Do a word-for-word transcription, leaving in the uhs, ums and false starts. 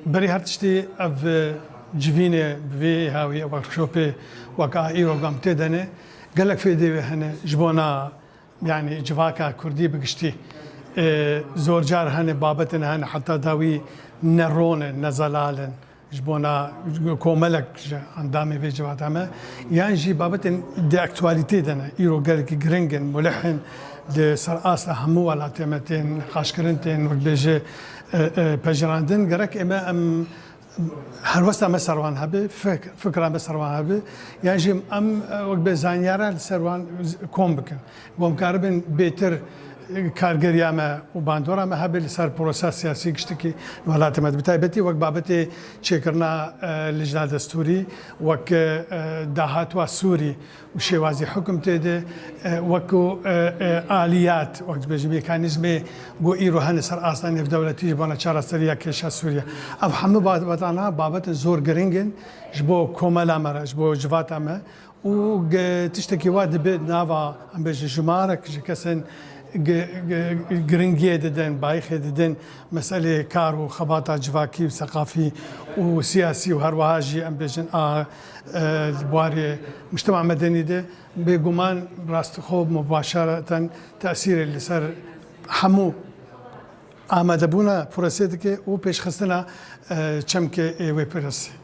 Berî her tiştî ev civînê bi vê hawî workshopê wek a îro gam tê de ne, gelek fêdê wê hene ji bona, yanî civaka kurdî bi giştî. E, zor car hene babetin hene heta dawî ne ron in, ne zelal in. Ji bona komelek ji endamê vê civata me, yan jî babetên di aktualîtê de ne, îro gelekî giring in, mulih in, di ser asta hemû welatê me tên qaşkirin, tên wek bêje, e, e, pejirandin. Gerek ême em helwesta me ser wan hebe, fik-, fikra me ser wan hebe, yan jî em, e, wek bê zanyara li ser wan kom bikin. Ku em karibin bêtir, e, kargeriya me û bandora me hebe li ser prosa siyasî giştikî li welatê me de. Bi taybetî wek babetê çêkirina, e, lijna destûrî, wek, e, dahatwa Sûrî û şêwazî hukum tê de, e, wek ku, e, e, aliyat, wek dibêjin mekanîzmê ku îro hene ser asta nêvdewletî ji bona çareseriya kêşa Sûriye. Ev hemû babetana babetên zor giring in ji bo komela me re, ji bo civata me. Û ge-, tiştekî wa dibe nava, em bêjin, jimarek ji kesên gi-, gi-, giringiyê didin, bayixê didin meselê kar û xebata civakî û seqafî û siyasî û her wiha jî, em bêjin, a, e, li warê mujtema medenî de bêguman rastixwe mubaşereten tesîrê li ser hemû amadebûna prosê dike û pêşxistina, e, çemkê ê wê prosê.